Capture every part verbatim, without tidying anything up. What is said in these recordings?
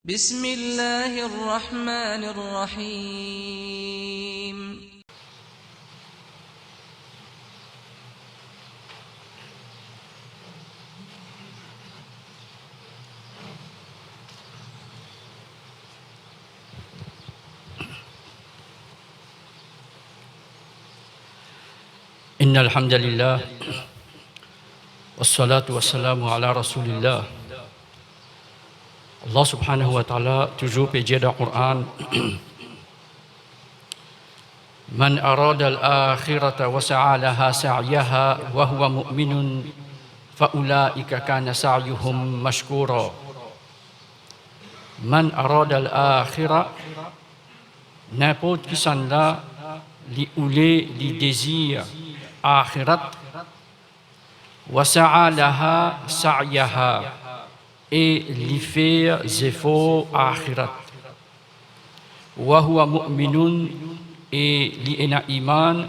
بسم الله الرحمن الرحيم. إن الحمد لله، والصلاة والسلام على رسول الله. Allah subhanahu wa ta'ala touzour pe dir dan Koran, من أراد الآخرة وسعى لها سعيها وهو مؤمن فأولئك كان سعيهم مشكورا. من أراد الآخرة, ninport kisannla li oule, li dezir axirat, وسعى لها سعيها, e li fer zefor axirat, وهو مؤمن, e li ena iman,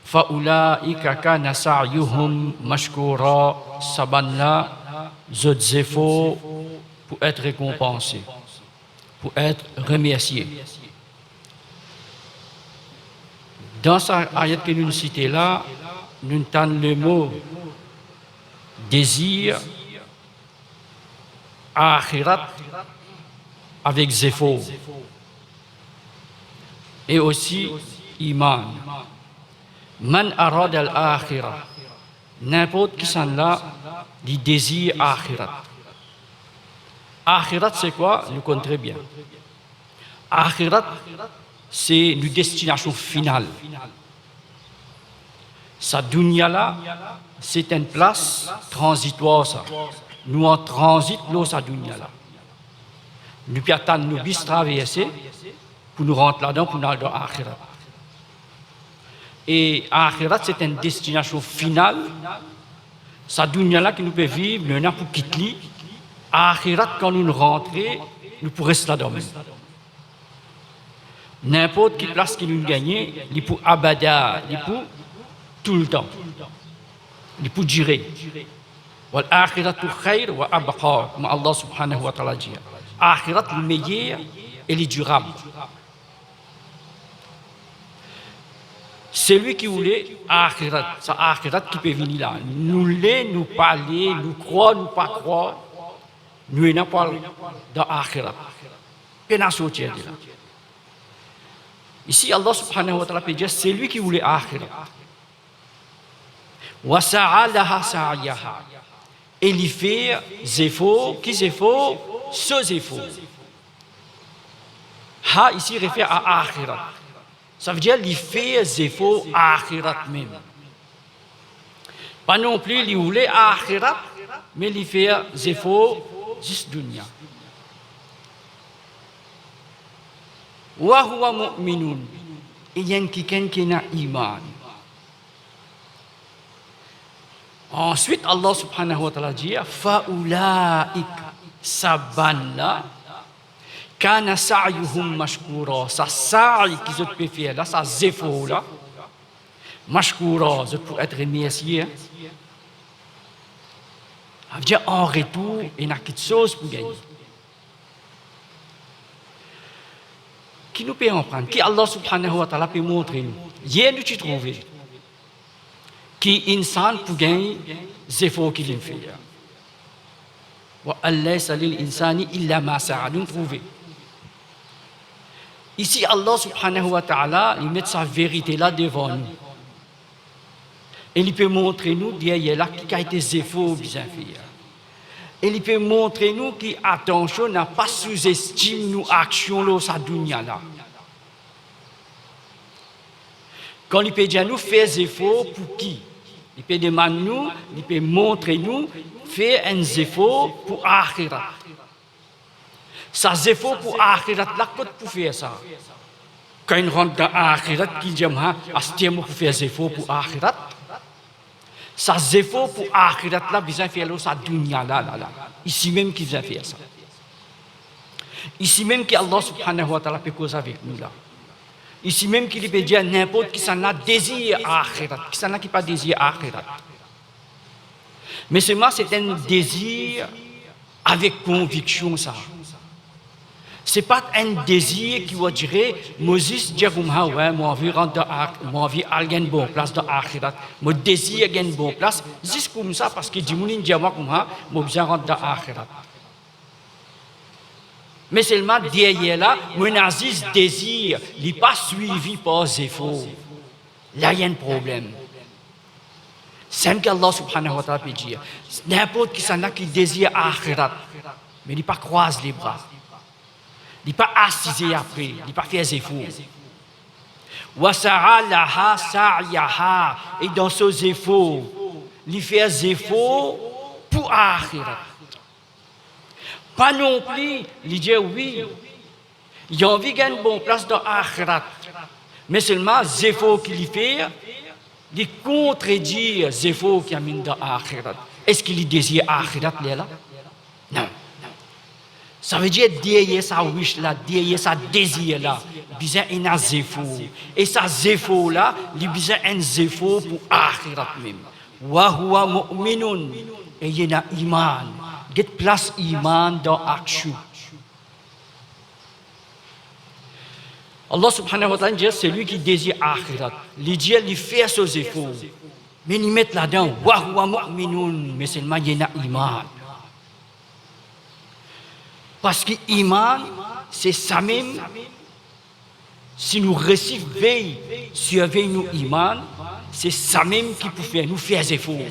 فأولئك كان سعيهم مشكورا, sa bann la, zot zefor pou et rekonpanse, pou et remersie. Dan sa ayat ki nou site la, nou tann lemo dezir axirat avek zefor, e osi iman. من أراد الآخرة, ninport kisannla li dezir axirat. Axirat se kwa? Nou konn tre bien. Axirat se nou destinasion final. Sa dounia la, se enn plas tranzitwar sa. Nou an tranzit lor sa dounia la. Nou pe atann nou bis traverse pou nou rant ladan, pou nou al dan axirat. E axirat se enn destinasion final. Sa dounia la ki nou pe viv, nou ena pou kit li. Axirat, kan nou rantre, nou pou res ladan mem. Ninport ki plas ki nou gagne, li pou abada, li pou toultan, li pou dire. والآخرة خير وأبقى, kouma Allah subhanahu wa ta'ala dir. Axirat li meyer e li dirab. Selwi ki oule axirat, sa axirat ki pe vini la, nou le, nou pa le, nou krwar, nou pa krwar, nou ena pou al dan axirat. Pena sorti de la. Isi, Allah subhanahu wa ta'ala pe dir, selwi ki oule axirat, وسعى لها سعيها, e li fer zefor, ki zefor? So zefor. Ha isi refer a axirat. Savedir li fer zefor axirat mem. Pa non pli li oule axirat, me li fer zefor zis dounia. وهو مؤمن, e li enn kikenn ki ena iman. Answit, Allah subhanahu wa ta'ala dir, فأولئك, sa bann la, كان سعيهم مشكورا, sa sa'i ki zot pe fer la, sa zefor la, مشكورا, zot pou et remersie. Savedir an retour, ena kiksoz pou gagne. Ki nou pe aprann? Ki Allah subhanahu wa ta'ala pe montre nou? Yer nou ti trouve ki insan pou gagn zefor ki linn fer. وأن ليس للإنسان إلا ما سعى. Nou trouve. Isi, Allah subhanahu wa ta'ala, li met sa verite la devan nou. E li pe montre nou deryer la ki kalite zefor bizin fer. E li pe montre nou ki, atansion, nou pa souzestim nou aksion lor sa dounia la. Kan li pe dir nou fer zefor pou ki? Li pe demann nou, li pe montre nou fer enn zefor pou axirat. Sa zefor pou axirat la, kot pou fer sa? Kan inn rant dan axirat, ki dir, ha, aster mo pou fer zefor pou axirat? Sa zefor pou axirat la bizin fer lor sa dounia la, la, la. Isi mem ki bizin fer sa. Isi mem ki Allah subhanahu wa ta'ala pe koz avek nou la. Isi mem ki li pe dir ninport kisannla dezir axirat, kisannla ki pa dezir axirat. Me selman se enn dezir avek konviksion sa. Se pa enn dezir ki, on dirait, mo zis dir koumsa, we, mo anvi rant dan ak-, mo anvi al gagn bon plas dan axirat. Mo dezir gagn bon plas, zis koumsa, parski dimoun inn dir mwa koumsa, mo bizin rant dan axirat. Me selman deryer la, mo ena zis dezir, li pa swivi par zefor. La, ena enn problem. Samem ki Allah subhanahu wa ta'ala pe dir, ninport kisannla ki dezir axirat, me li pa krwaz lebra, li pa asize apre, li pa fer zefor. Wa sa'a laha sa'yaha, e dan so zefor, li fer zefor pou axirat. Pa nonpli, li dir wi, li anvi gagn bon plas dan axirat, me selman zefor ki li fer, li kontredir zefor ki amenn dan axirat. Eski li dezir axirat lerla? Non. Savedir deryer sa wish la, deryer sa dezir la, bizin ena zefor. E sa zefor la, li bizin enn zefor pou axirat mem. Wa huwa mu'minun, e li ena iman. Get plas iman dan aksion. Allah subhanahu wa ta'ala dir, selwi ki dezir axirat, li dir li fer so zefor, me li met ladan, wa huwa mu'minun, me selman li ena iman. Parski iman, se samem, si nou resi vey, sirvey nou iman, se samem ki pou fer nou fer zefor.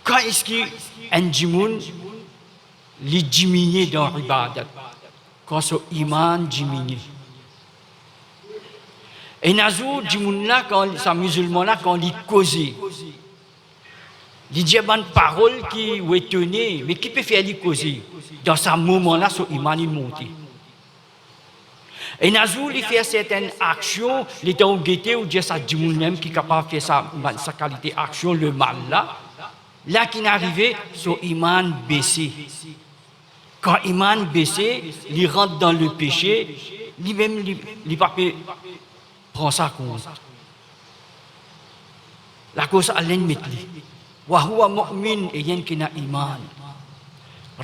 Kan eski enn dimoun, li diminie dan ibadat? Kan so iman diminie. Ena zour, dimoun la, kan, sa mizilman la, kan li koze, li dir bann parol ki ou etone, me ki pe fer li koze? Dan sa moman la, so iman inn monte. Ena zour, li fer sertenn aksion, letan ou gete, ou dir sa dimoun mem ki kapav fer sa, sa kalite aksion, lemal la, la ki'nn arive, so iman bese. Kan iman bese, li rant dan lepese, limem li, li pa pe pran sa kont. Lakoz Allan met li, wa huwa mu'min, e li enn ki ena iman.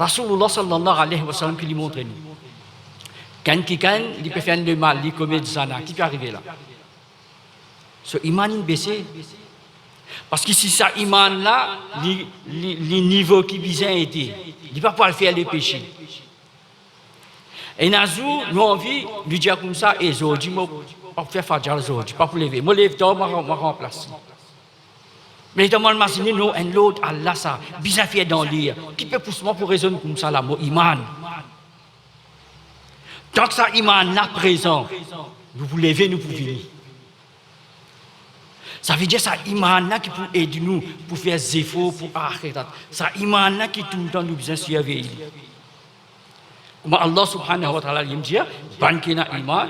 Rasoulullah sallallahu alayhi wa sallam ki li montre nou, kan kikenn li pe fer enn lemal, li komet zina, ki pe arive la? So iman inn bese. Parski si sa iman la, li, li, li nivo ki bizin ete, li pa pou al fer lepese. Ena zour, nou anvi, nou dir koumsa, e zordi mo pa pou fer fajr zordi, pa pou leve. Mo lev tar, mo, mo ranplas li. Me letan mo al mazine, non, enn lord al la sa, bizin fer dan ler. Ki pe pous mwa pou rezonn koumsa la? Mo iman. Tank sa iman la prezan, nou pou leve, nou pou vini. Savedir sa iman la ki pou ed nou pou fer zefor pou axirat. Sa iman la ki toultan nou bizin sirvey li. Kouma Allah subhanahu wa ta'ala li dir, bann ki ena iman,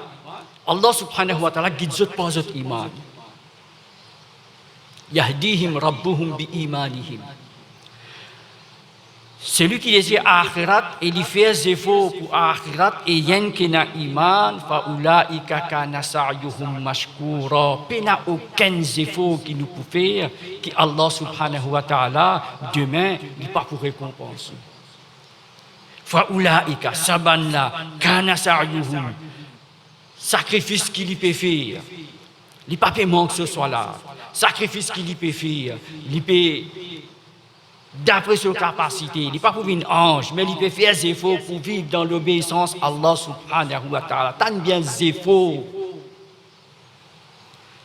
Allah subhanahu wa ta'ala gid zot par zot iman. Yahdihim rabbuhum bi imanihim. Selwi ki dezir axirat e li fer zefor pou axirat e li enn ki ena iman, fa ulaika kana sa'yuhum mashkoura. Pena okenn zefor ki nou pou fer ki Allah subhanahu wa ta'ala, demin, li pa pou rekonpans nou. Fa ulaika, sa bann la, kana sa'yuhum, sakrifis ki li pe fer, li pa pe mank so swala. Sakrifis ki li pe fer, li pe dapre so kapasite, li pa pou vinn anz, me li pe fer zefor pou viv dan lobeisans Allah subhanahu wa ta'ala. Tann bien zefor.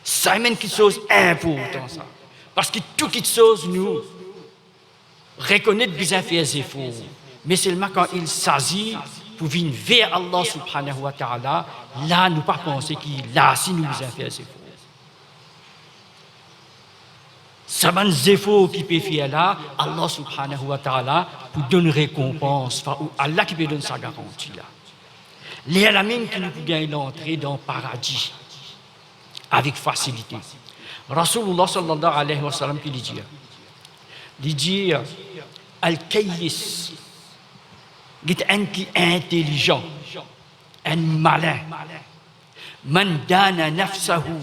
Samem kiksoz inportan sa. Parski tou kiksoz nou rekonet bizin fer zefor. Me selman kan il sazi pou vinn ver Allah subhanahu wa ta'ala, la nou pa panse ki la si nou bizin fer zefor. Sa bann zefor ki pe fer la, Allah subhanahu wa ta'ala pou donn rekonpans, fa ou Allah ki pe donn sa garanti la. Lerla mem ki nou pou gagn lantre dan paradi avek fasilite. Rasoulullah sallallahu alayhi wa sallam ki li dir, li dir, al-kayyis, get enn ki intelizan, enn malin, man dana nafsahu,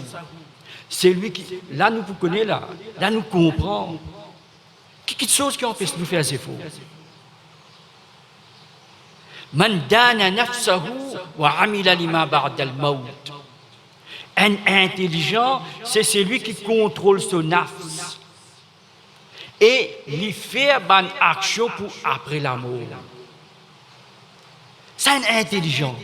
selwi ki, la nou pou kone la, la nou konpran ki kiksoz ki anpes nou fer zefor. Man dana nafsahu wa amila lima ba'dal mawt. Enn intelizan, se selwi ki kontrol so nafs e li fer bann aksion pou apre lamor. Sa enn intelizan.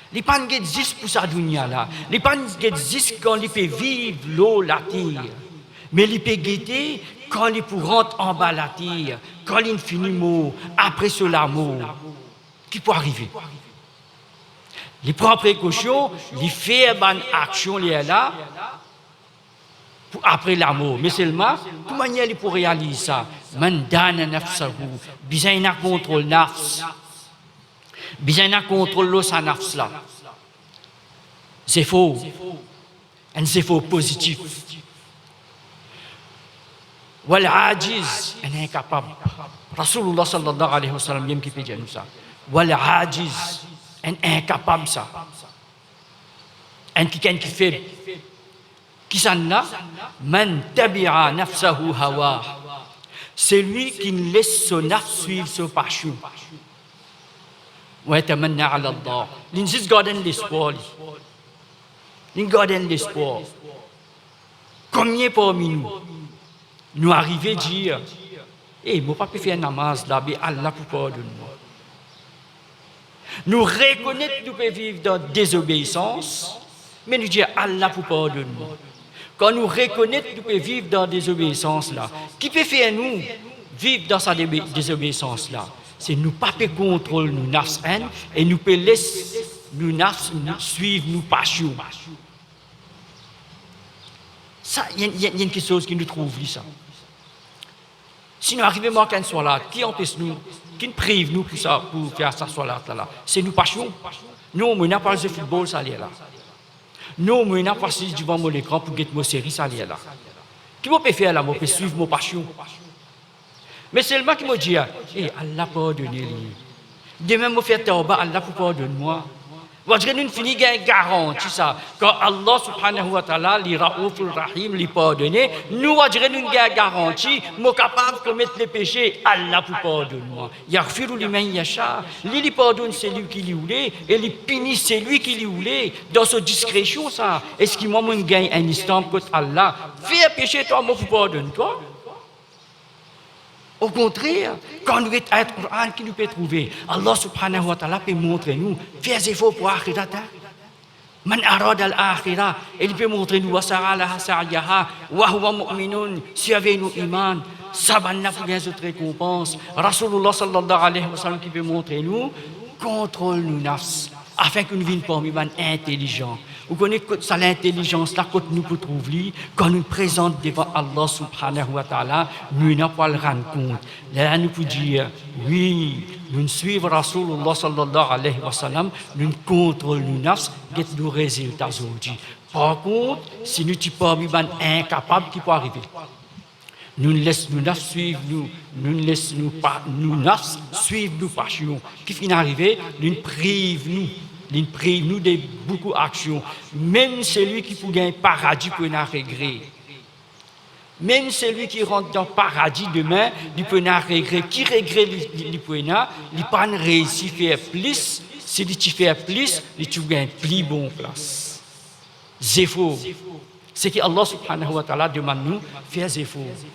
Li pa'nn get zis pou sa dounia la. Li pa'nn get zis kan li pe viv lor later. Me li pe gete kan li pou rant anba later, kan li'nn fini mor, apre so lamor, ki pou arive. Li pran prekosion, li fer bann aksion lerla pou apre lamor. Me selman, kouma li pou realiz sa? Man dana nafsahu, bizin ena kontrol nafs. Bizin ena kontrol lor sa nafs la. Zefor, enn zefor pozitif. Wal ajiz, enn inkapab. Rasoulillah sallallahu alayhi wa sallam limem ki pe dir nou sa. Wal ajiz, enn inkapab sa. Enn kikenn ki feb. Kisannla? Man tabi'a nafsahu hawa. Selwi ki'nn les so nafs swiv so pasion. Wa tamanna ala Allah. Li'nn zis gard enn lespwar li. Li'nn gard enn lespwar. Konbien parmi nou, nou arive dir, "E, mo pa pe fer namaz la, be Allah pou pardonn mwa." Nou rekonet nou pe viv dan dezobeisans, me nou dir, "Allah pou pardonn mwa." Kan nou rekonet nou pe viv dan dezobeisans la, ki pe fer nou viv dan sa debe-, dezobeisans la? Se nou pa pe kontrol nou nafs enn, e nou pe les nou nafs nou swiv nou pasion. Sa, enn, enn, enn kiksoz ki nou trouv li sa. Si nou arive mank enn swalat, ki anpes nou, ki priv nou pou sa, pou fer sa swalat la la? Se nou pasion. Non, mo ena pou al zwe foutbol sa lerla. Non, mo ena pou asiz devan mo lekran pou get mo seri sa lerla. Ki mo pe fer la? Mo pe swiv mo pasion. Me selman ki mo dir, "E, Allah pardone li. Demin mo fer tawba, Allah pou pardonn mwa." Ou a dir nou fini gagn garanti sa. Kan Allah subhanahu wa ta'ala, li Raoufur Rahim, li pardone, nou a dir nou gagn garanti, "Mo kapav komet lepese, Allah pou pardonn mwa." Yaghfiru liman yasha. Li, li pardonn selwi ki li oule, e li pini selwi ki li oule, dan so diskresion sa. Eski mwa, mo gagn enn instan kot Allah, fer pese twa, mo pou pardonn twa? Okontrer, kan nou get ayat Koran ki nou pe trouve, Allah subhanahu wa ta'ala pe montre nou, fer zefor pou axirat, hein. Man arada al-akhirah, e li pe montre nou, "Wa sa'a laha sa'yaha, wa huwa mu'minun", si avek nou iman, sa bann la pou gagn zot rekonpans. Rasoulillah sallallahu alayhi wa sallam ki pe montre nou, kontrol nou nafs, afin ki nou vinn parmi bann intelizan. Ou kone kot sa lintelizans la, kot nou pou trouv li? Kan nou prezant devan Allah subhanahu wa ta'ala, nou ena pou al rann kont. Lerla nou pou dir, wi, nou swiv Rasoulillah sallallahu alayhi wa sallam, nou kontrol nou nafs, get nou rezilta zordi. Par kont, si nou ti parmi bann inkapab, ki pou arive? Nou les nou nafs swiv nou, nou les nou pa, nou nafs swiv nou pasion. Ki finn arive? Li priv nou, li priv nou de boukou aksion. Mem selwi ki pou gagn paradi pou ena regre. Mem selwi ki rant dan paradi demin, li pou ena regre. Ki regre li, li, li pou ena? Li pa'nn reisi fer plis. Si li ti fer plis, li ti pou gagn pli bon plas. Zefor. Seki Allah subhanahu wa ta'ala demann nou, fer zefor.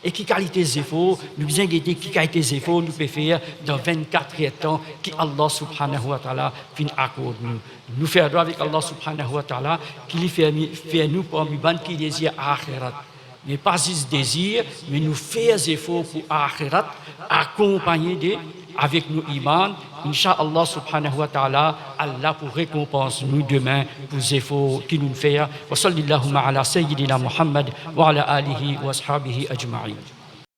E ki kalite zefor? Nou bizin gete ki kalite zefor nou pe fer dan vennkat er tan ki Allah subhanahu wa ta'ala finn akord nou. Nou fer dwa avek Allah subhanahu wa ta'ala ki li fer, fer nou parmi bann ki dezir axirat. Me pa zis dezir, me nou fer zefor pou axirat, akonpagne de, avek nou iman. Insha Allah subhanahu wa ta'ala, Allah pou rekonpans nou demin pou zefor ki nou fer. Wa sallallahu ala sayyidina Muhammad wa ala alihi wa ashabihi ajma'in.